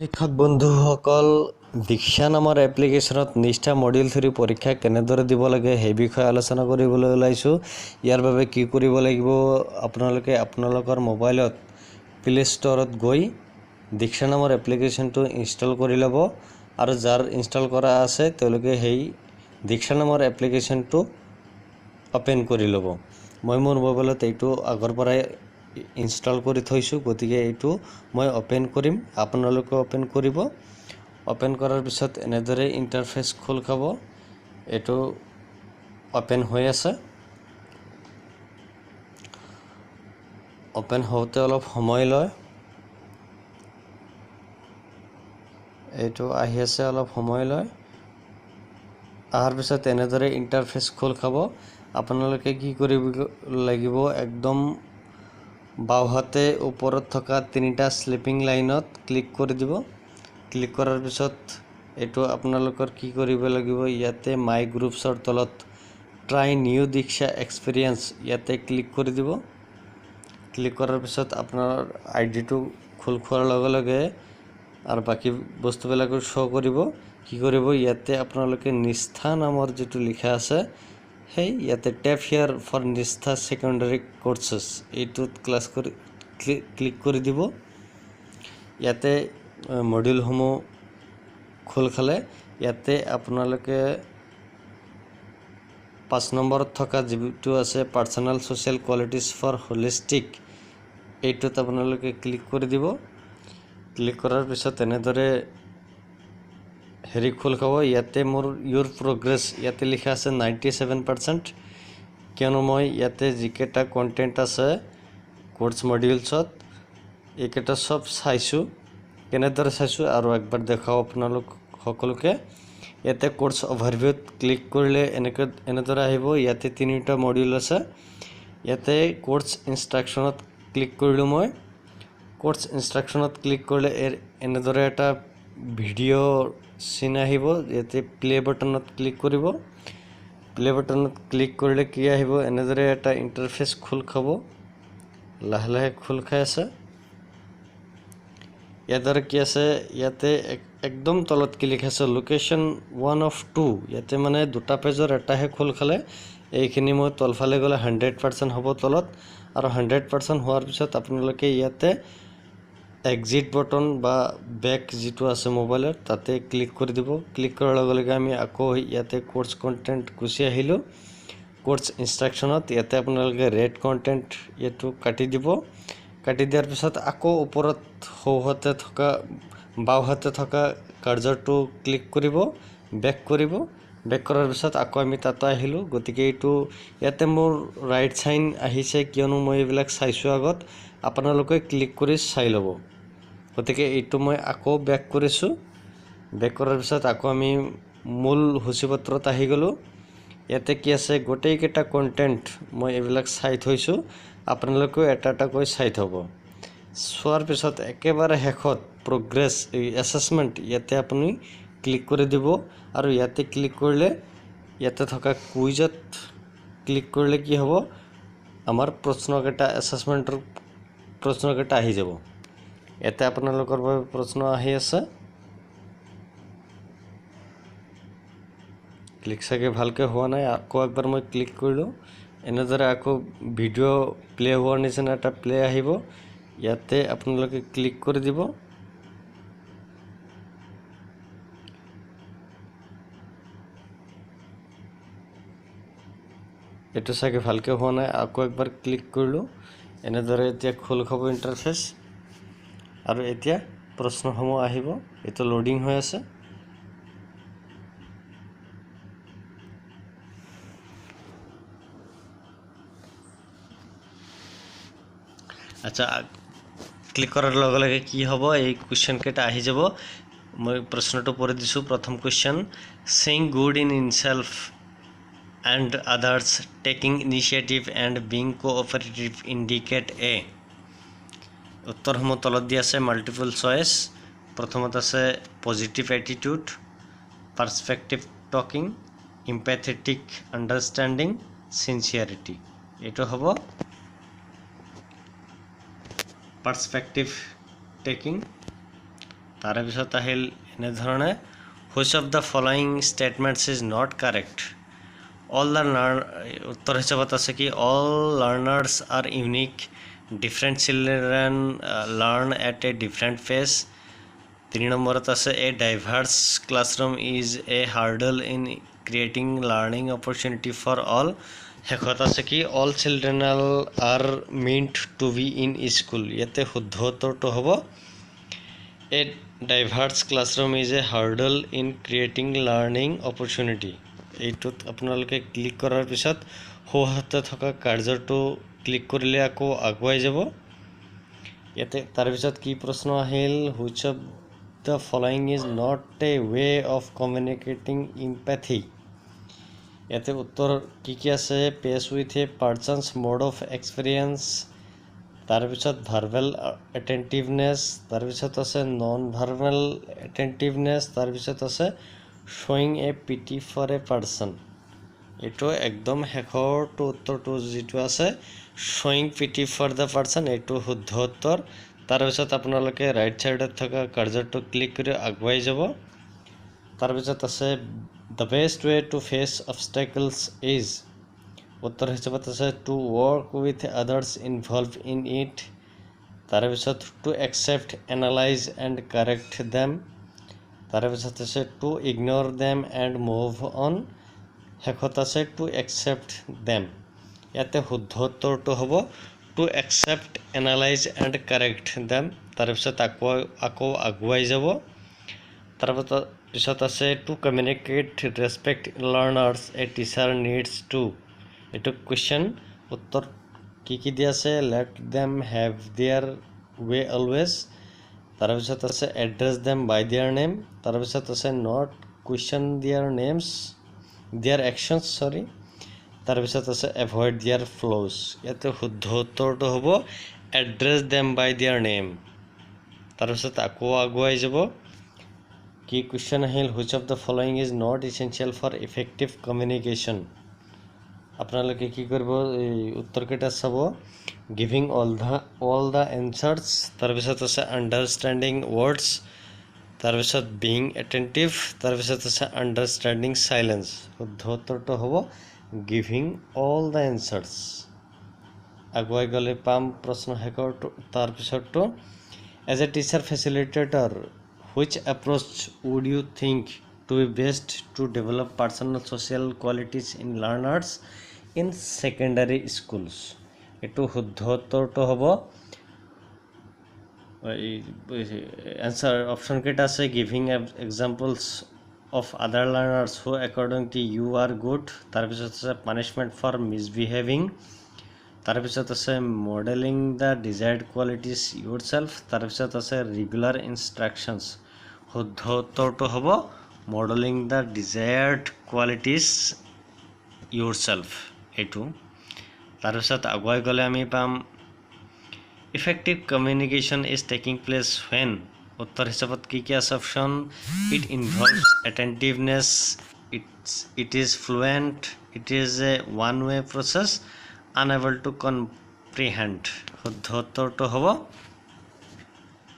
শিক্ষক বন্ধুসকল, দীক্ষা নামৰ এপ্লিকেশ্যনত নিষ্ঠা মডিউল 3 পৰীক্ষা কেনেদৰে দিব লাগে সেই বিষয়ে আলোচনা কৰিবলৈ ওলাইছোঁ। ইয়াৰ বাবে কি কৰিব লাগিব, আপোনালোকে আপোনালোকৰ মোবাইলত প্লে ষ্ট'ৰত গৈ দীক্ষা নামৰ এপ্লিকেশ্যনটো ইনষ্টল কৰি ল'ব আৰু যাৰ ইনষ্টল কৰা আছে তেওঁলোকে সেই দীক্ষা নামৰ এপ্লিকেশ্যনটো অ'পেন কৰি ল'ব। মই মোৰ মোবাইলত এইটো আগৰ পৰাই ইনষ্টল কৰি থৈছোঁ, গতিকে এইটো মই অ'পেন কৰিম, আপোনালোকেও অ'পেন কৰিব। অ'পেন কৰাৰ পিছত এনেদৰে ইণ্টাৰফেচ খোল খাব। এইটো অ'পেন হৈ আছে। অ'পেন হওঁতে অলপ সময় লয়। এইটো আহি আছে, অলপ সময় লয়। অহাৰ পিছত এনেদৰে ইণ্টাৰফেচ খোল খাব। আপোনালোকে কি কৰিব লাগিব, একদম বাওঁহাতে ওপৰত থকা তিনিটা শ্লিপিং লাইনত ক্লিক কৰি দিব। ক্লিক কৰাৰ পিছত এইটো আপোনালোকৰ কি কৰিব লাগিব, ইয়াতে মাই গ্ৰুপছৰ তলত ট্ৰাই নিউ দীক্ষা এক্সপিৰিয়েঞ্চ ইয়াতে ক্লিক কৰি দিব। ক্লিক কৰাৰ পিছত আপোনাৰ আই ডিটো খোল খোৱাৰ লগে লগে আৰু বাকী বস্তুবিলাকো শ্ব' কৰিব। কি কৰিব, ইয়াতে আপোনালোকে নিষ্ঠা নামৰ যিটো লিখা আছে সেই ইয়াতে tap here for Nishtha secondary courses এইটোত ক্লাছ কৰি ক্লিক কৰি দিব। ইয়াতে মডিউলসমূহ খোল খালে ইয়াতে আপোনালোকে 5 নম্বৰত থকা যিটো আছে personal social qualities for holistic এইটোত আপোনালোকে ক্লিক কৰি দিব। ক্লিক কৰাৰ পিছত এনেদৰে হেৰি খোল খাব। ইয়াতে মোৰ ইউৰ প্ৰগ্ৰেছ ইয়াতে লিখা আছে 97%, কিয়নো মই ইয়াতে যিকেইটা কণ্টেণ্ট আছে কোৰ্চ মডিউলছত এইকেইটা চব চাইছোঁ। কেনেদৰে চাইছোঁ আৰু একবাৰ দেখাওঁ আপোনালোক সকলোকে। ইয়াতে কোৰ্চ অভাৰভিউত ক্লিক কৰিলে এনেকৈ এনেদৰে আহিব। ইয়াতে তিনিটা মডিউল আছে। ইয়াতে কোৰ্চ ইনষ্ট্ৰাকশ্যনত ক্লিক কৰিলোঁ মই। কোৰ্চ ইনষ্ট্ৰাকশ্যনত ক্লিক কৰিলে এনেদৰে এটা ভিডিঅ' চিন আহিব। ইয়াতে প্লে বাটনত ক্লিক কৰিব। প্লে বাটনত ক্লিক কৰিলে কি আহিব, এনেদৰে এটা ইণ্টাৰফেচ খোল খাব। লাহে লাহে খোল খাই আছে। ইয়াৰ দ্বাৰা কি আছে, ইয়াতে একদম তলত কি লিখা আছে লোকেশ্যন 1 of 2। ইয়াতে মানে দুটা পেজৰ এটাহে খোল খালে। এইখিনি মই তলফালে গ'লে 100% হ'ব তলত, আৰু 100% হোৱাৰ পিছত আপোনালোকে ইয়াতে এক্সিট বটন বা বেক যিটো আছে মোবাইলত তাতে ক্লিক কৰি দিব। ক্লিক কৰাৰ লগে লগে আমি আকৌ ইয়াতে কোৰ্চ কণ্টেণ্ট গুচি আহিলোঁ। কোৰ্চ ইনষ্ট্ৰাকশ্যনত ইয়াতে আপোনালোকে ৰেড কণ্টেণ্ট এইটো কাটি দিব। কাটি দিয়াৰ পিছত আকৌ ওপৰত সোঁহাতে থকা বাওঁহাতে থকা কাৰ্যটো ক্লিক কৰিব, বেক কৰিব। বেক কৰাৰ পিছত আকৌ আমি তাতে আহিলোঁ। গতিকে এইটো ইয়াতে মোৰ ৰাইট চাইন আহিছে, কিয়নো মই এইবিলাক চাইছোঁ আগত। আপোনালোকে ক্লিক কৰি চাই ল'ব। গতিকে এইটো মই আকৌ বেক কৰিছোঁ। বেক কৰাৰ পিছত আকৌ আমি মূল সূচীপত্ৰত আহি গ'লোঁ। ইয়াতে কি আছে, গোটেইকেইটা কণ্টেণ্ট মই এইবিলাক চাই থৈছোঁ, আপোনালোকেও এটা এটাকৈ চাই থ'ব। চোৱাৰ পিছত একেবাৰে শেষত প্ৰগ্ৰেছ এছেছমেণ্ট ইয়াতে আপুনি ক্লিক কৰি দিব। আৰু ইয়াতে ক্লিক কৰিলে ইয়াতে থকা কুইজত ক্লিক কৰিলে কি হ'ব, আমাৰ প্ৰশ্নকেইটা এছেছমেণ্টৰ প্ৰশ্নকেইটা আহি যাব। ইয়াতে আপোনালোকৰ বাবে প্ৰশ্ন আহি আছে। ক্লিক চাগে ভালকৈ হোৱা নাই, আকৌ একবাৰ মই ক্লিক কৰিলোঁ। এনেদৰে আকৌ ভিডিঅ' প্লে হোৱাৰ নিচিনা এটা প্লে আহিব। ইয়াতে আপোনালোকে ক্লিক কৰি দিব। এইটো চাগে ভালকৈ হোৱা নাই, আকৌ একবাৰ ক্লিক কৰিলোঁ। এনেদৰে এতিয়া খোল খাব ইণ্টাৰফেচ আৰু এতিয়া প্ৰশ্নসমূহ আহিব। এইটো লোডিং হৈ আছে। আচ্ছা, ক্লিক কৰাৰ লগে লগে কি হ'ব, এই কুৱেশ্যনকেইটা আহি যাব। মই প্ৰশ্নটো পঢ়ি দিছোঁ। প্ৰথম question, seeing good in himself and others, taking initiative and being cooperative indicate a. উত্তৰসমূহ তলত দি আছে, মাল্টিপল চইচ। প্ৰথমত আছে positive attitude, perspective talking, empathetic understanding, sincerity. এইটো হ'ব পাৰ্চপেক্টিভ টেকিং। তাৰে পিছত আহিল এনেধৰণে, which of the following statements is not correct? All the উত্তৰ হিচাপত আছে কি, all learners are unique, different children learn at a different pace. 3 নম্বৰত আছে, a diverse classroom is a hurdle in creating learning opportunity for all. শেষত আছে কি, all children are meant to be in school. ইয়াতে শুদ্ধ উত্তৰটো হ'ব, a diverse classroom is a hurdle in creating learning opportunity. এইটোত আপোনালোকে ক্লিক কৰাৰ পিছত সোঁহাতে থকা কাৰ্যটো ক্লিক কৰিলে আকৌ আগুৱাই যাব। ইয়াতে তাৰপিছত কি প্ৰশ্ন আহিল, which of the following is not a way of communicating empathy? ইয়াতে উত্তৰ কি কি আছে, pace with a person's mode of experience, তাৰপিছত ভাৰ্বেল এটেণ্টিভনেছ, তাৰপিছত আছে নন ভাৰ্বেল এটেণ্টিভনেছ, তাৰপিছত আছে showing a pity for a person. এইটো একদম শেষৰটো উত্তৰটো যিটো আছে, showing pity for the person, এইটো শুদ্ধ উত্তৰ। তাৰপিছত আপোনালোকে ৰাইট ছাইডত থকা কাৰ্যটো ক্লিক কৰি আগুৱাই যাব। তাৰপিছত আছে, the best way to face obstacles is. উত্তৰ হিচাপত আছে, to work with others involve in it, তাৰপিছত to accept, analyse and correct them, তাৰপিছত আছে to ignore them and move on, শেষত আছে টু একচেপ্ট দেম। ইয়াতে শুদ্ধ উত্তৰটো হ'ব, to accept, analyse and correct them. তাৰপিছত আকৌ আগুৱাই যাব। তাৰপিছত পিছত আছে, to communicate respect learners a teacher needs to. এইটো কুৱেশ্যন, উত্তৰ কি কি দিয়া আছে, let them have their way always, তাৰপিছত আছে address them by their name, তাৰপিছত আছে not question their names, their actions, sorry, তাৰপিছত আছে এভইড there ফ্ল'জ। ইয়াতে শুদ্ধ উত্তৰটো হ'ব, address them by their name. তাৰপিছত আকৌ আগুৱাই যাব। কি কুৱেশ্যন আহিল, which of the following is not essential for effective communication? আপোনালোকে কি কৰিব, এই উত্তৰকেইটা চাব, giving all the answers, তাৰপিছত আছে আণ্ডাৰষ্টেণ্ডিং ৱৰ্ডছ, তাৰপিছত বিং এটেণ্টিভ, তাৰপিছত আছে আণ্ডাৰষ্টেণ্ডিং চাইলেঞ্চ। শুদ্ধ উত্তৰটো হ'ব গিভিং অল the answers. আগুৱাই গ'লে পাম প্ৰশ্ন শেষৰটো। তাৰপিছতটো, as a teacher facilitator, which approach would you think to be best to develop personal social qualities in learners in secondary schools? এইটো শুদ্ধ উত্তৰটো হ'ব, এই এনচাৰ অপশ্যনকেইটা আছে, giving examples of other learners who according to you are good, তাৰপিছত আছে punishment for মিছবিহেভিং, তাৰপিছত আছে modelling the desired qualities yourself, তাৰপিছত আছে ৰেগুলাৰ ইনষ্ট্ৰাকশ্যনছ। শুদ্ধ উত্তৰটো হ'ব modelling the desired qualities yourself, এইটো। তাৰপিছত আগুৱাই গ'লে আমি পাম, effective communication is taking place when. উত্তৰ হিচাপত কি কি আছে option, it involves attentiveness, it is fluent, it is a one way process, unable to comprehend. শুদ্ধ উত্তৰটো হ'ব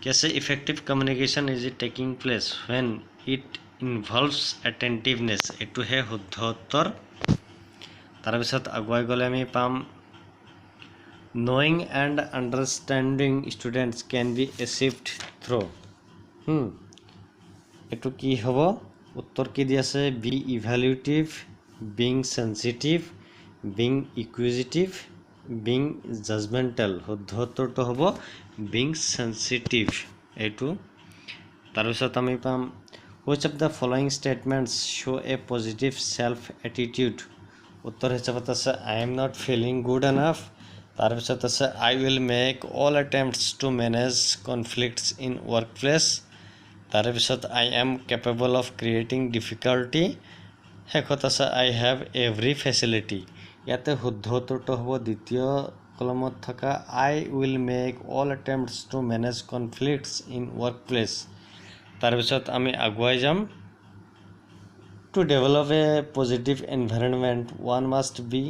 কি আছে, effective communication is it taking place when it involves attentiveness, এইটোহে শুদ্ধ উত্তৰ। তাৰপিছত আগুৱাই গ'লে আমি পাম, knowing and understanding students can be achieved through. এইটো কি হ'ব, উত্তৰ কি দি আছে, be evaluative, being sensitive, being inquisitive, being judgmental. শুদ্ধ উত্তৰটো হ'ব বিং চেঞ্চিটিভ, এইটো। তাৰপিছত আমি পাম, which of the following statements show a positive self attitude? উত্তৰ হিচাপত আছে, I am not feeling good enough, তাৰপিছত আছে I will make all attempts to manage conflicts in work place, তাৰপিছত I am capable of creating difficulty, শেষত আছে I have every facility. ইয়াতে শুদ্ধ উত্তৰটো হ'ব দ্বিতীয় কলমত থকা I will make all attempts to manage conflicts in work place. তাৰপিছত আমি আগুৱাই যাম। To develop a positive environment one must be,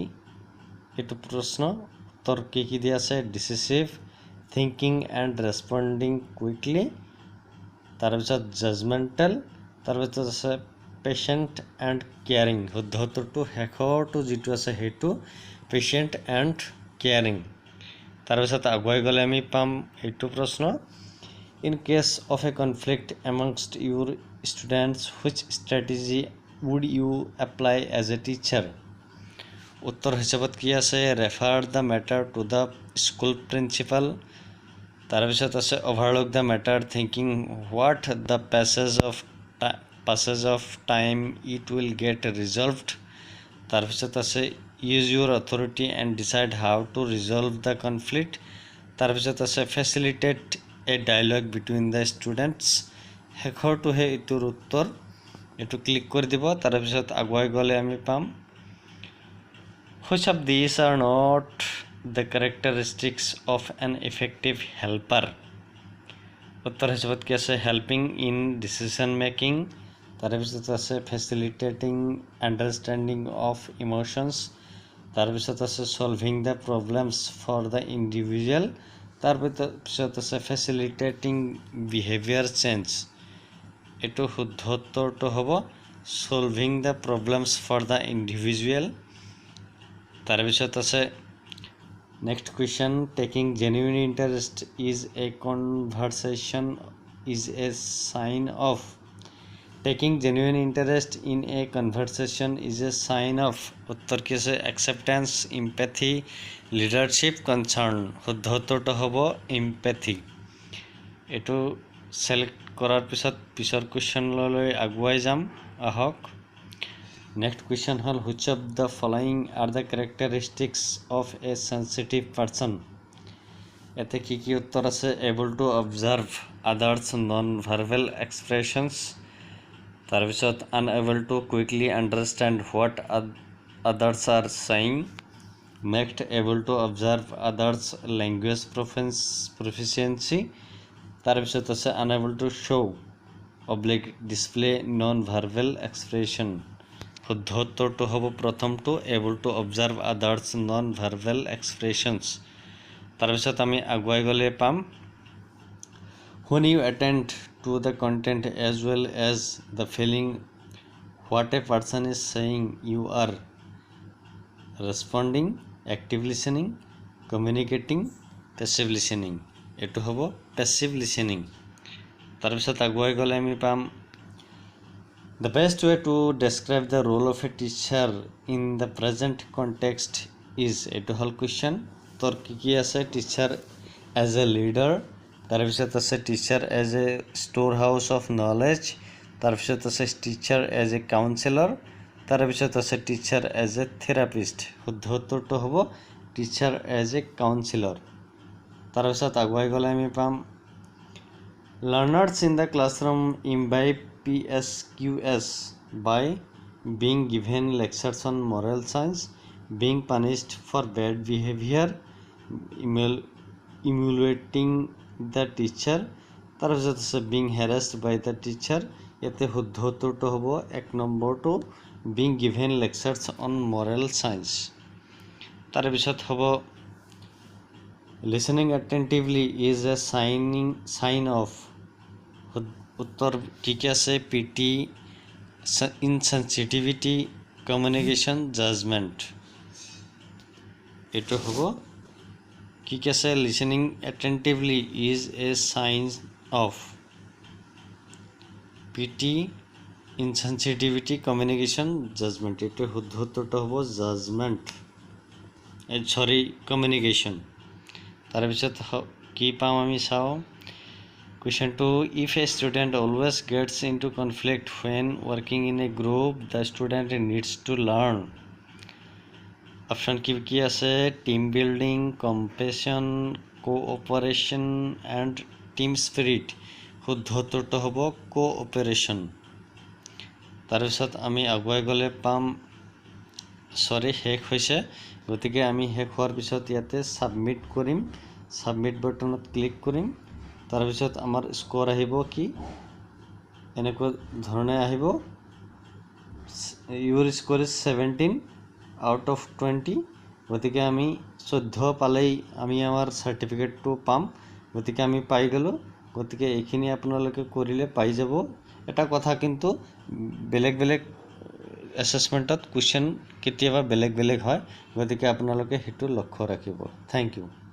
এইটো প্ৰশ্ন উত্তৰ কি কি দিয়া আছে, decisive, thinking and responding quickly, তাৰপিছত জাজমেণ্টেল, তাৰপিছত আছে পেচেণ্ট এণ্ড কেয়াৰিং। শুদ্ধ উত্তৰটো শেষৰটো যিটো আছে সেইটো পেচেণ্ট এণ্ড কেয়াৰিং। তাৰপিছত আগুৱাই গ'লে আমি পাম এইটো প্ৰশ্ন, in case of a conflict amongst your students which strategy would you apply as a teacher? উত্তৰ হিচাপত কি আছে, refer the matter to the school principal. তাৰপিছত আছে overlook the matter thinking what the passage of time it will get resolved. তাৰপিছত আছে use your authority and decide how to resolve the conflict. তাৰপিছত আছে facilitate a dialogue between the students. শেষৰটোহে এইটোৰ উত্তৰ, এইটো click কৰি দিব। তাৰপিছত আগুৱাই গ'লে আমি পাম which of these are not the characteristics of an effective helper? উত্তৰ হিচাপত কি আছে, হেল্পিং ইন ডিচিশ্যন মেকিং। তাৰপিছত আছে ফেচিলিটেটিং আণ্ডাৰষ্টেণ্ডিং অফ ইম'শ্যনছ। তাৰপিছত আছে solving the problems for the individual. তাৰপিছত আছে ফেচিলিটেটিং বিহেভিয়াৰ চেঞ্জ। এইটো শুদ্ধ উত্তৰটো হ'ব solving the problems for the individual. তাৰপিছত আছে next question, taking genuine interest is a conversation is a sign of. Taking genuine interest in a conversation is a sign of. উত্তৰ কি আছে, একচেপ্টেঞ্চ, ইম্পেথি, লিডাৰশ্বিপ, কনচাৰ্ণ। শুদ্ধ উত্তৰটো হ'ব ইম্পেথি। এইটো ছিলেক্ট কৰাৰ পিছত পিছৰ কুৱেশ্যনলৈ আগুৱাই যাম আহক। নেক্সট কুৱেশ্যন হ'ল which of the following are the characteristics of a sensitive person? ইয়াতে কি কি উত্তৰ আছে, able to observe others non verbal expressions. তাৰপিছত unable to quickly understand what others are saying. Next able to observe others language proficiency. তাৰপিছত আছে unable to show oblique display non verbal expression. শুদ্ধ উত্তৰটো হ'ব প্ৰথমটো, able to observe others non verbal expressions. তাৰপিছত আমি আগুৱাই গ'লে পাম when you attend to the content as well as the feeling what a person is saying, you are responding, active listening, communicating, passive listening. এইটো হ'ব passive listening. তাৰপিছত আগুৱাই গ'লে আমি পাম the best way to describe the role of a teacher in the present context is. এইটো হ'ল question. তোৰ কি কি আছে, টিচাৰ এজ এ লিডাৰ, তাৰপিছত আছে teacher as a store house of knowledge, তাৰপিছত আছে টিচাৰ এজ এ কাউন্সিলৰ, তাৰপিছত আছে টিচাৰ এজ এ থেৰাপিষ্ট। শুদ্ধ উত্তৰটো হ'ব টিচাৰ এজ এ কাউন্সিলৰ। তাৰপিছত আগুৱাই গ'লে আমি পাম learners in the classroom imbibe PSQS by being given lectures on moral science, being punished for bad behaviour, emulating the teacher. তাৰপিছত আছে being harassed by the teacher. ইয়াতে শুদ্ধ উত্তৰটো হ'ব এক নম্বৰটো, being given lectures on moral science. তাৰপিছত হ'ব listening attentively is a sign of. উত্তৰ কি কি আছে, পিটি, ইনচেনচিটিভিটি, কমিউনিকেশ্যন, জাজমেণ্ট। এইটো হ'ব কি কি আছে, listening attentively is a sign of pity, insensitivity, communication, judgement. এইটো শুদ্ধ উত্তৰটো হ'ব জাজমেণ্ট, চৰি কমিউনিকেশ্যন। তাৰপিছত কি পাম আমি চাওঁ কুৱেশ্যনটো, if a student always gets into conflict when working in a group, the student needs to learn. Option কি কি আছে, team building, compassion, cooperation and team spirit. শুদ্ধ উত্তৰটো হ'ব কোঅপাৰেশ্যন। তাৰপিছত আমি আগুৱাই গ'লে পাম, চৰি শেষ হৈছে, গতিকে আমি শেষ হোৱাৰ পিছত ইয়াতে ছাবমিট কৰিম, ছাবমিট বাটনত ক্লিক কৰিম। তাৰপিছত আমাৰ স্ক'ৰ আহিব কি এনেকুৱা ধৰণে আহিব, your score is 17 out of 20। গতিকে আমি 14 পালেই আমি আমাৰ চাৰ্টিফিকেটটো পাম, গতিকে আমি পাই গ'লোঁ। গতিকে এইখিনি আপোনালোকে কৰিলে পাই যাব। এটা কথা কিন্তু, বেলেগ বেলেগ এছেছমেণ্টত কুৱেশ্যন কেতিয়াবা বেলেগ বেলেগ হয়, গতিকে আপোনালোকে সেইটো লক্ষ্য ৰাখিব। Thank you.